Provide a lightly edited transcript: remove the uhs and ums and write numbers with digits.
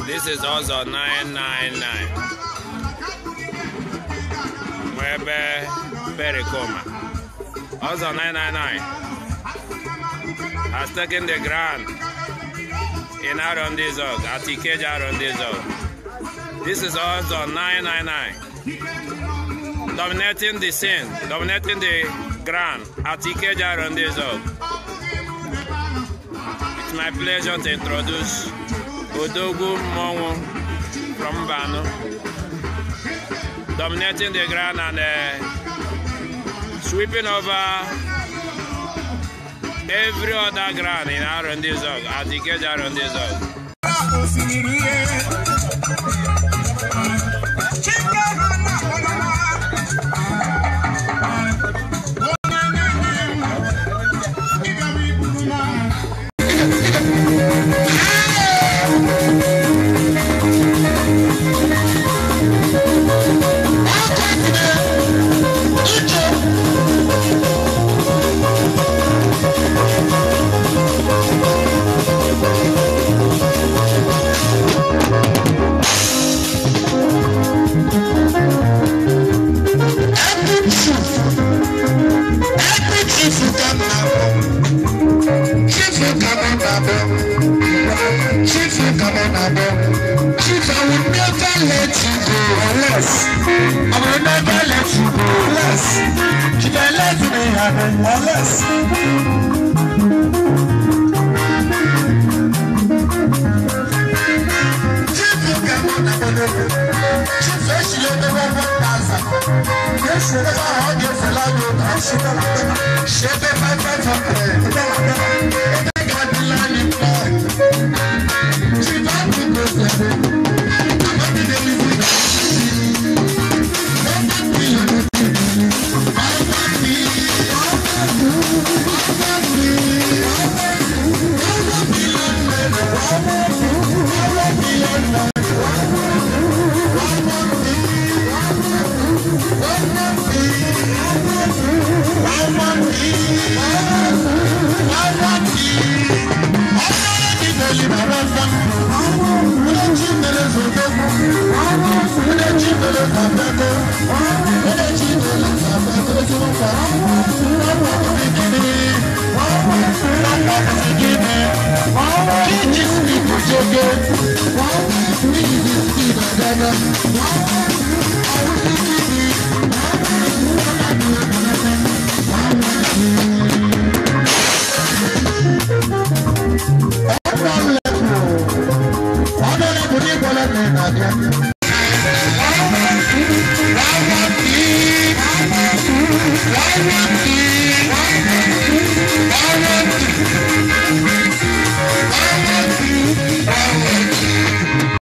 This is also 999. Webe Pericoma. Also 999 has taken the ground in Arondizuogu, at Ikeja Arondizuogu. This is also 999. Dominating the scene, dominating the ground at Ikeja Arondizuogu. It's my pleasure to introduce Odogwu Mmonwu from Mbano, dominating the ground and sweeping over every other ground in Arondizuogu, at Ikeja Arondizuogu. Chief, I will never let you go unless I will never let you go unless you can let me have it unless. Chief, you can go to the Chief, she never 1,000. Yes, she never had your fellow. She never 500. One,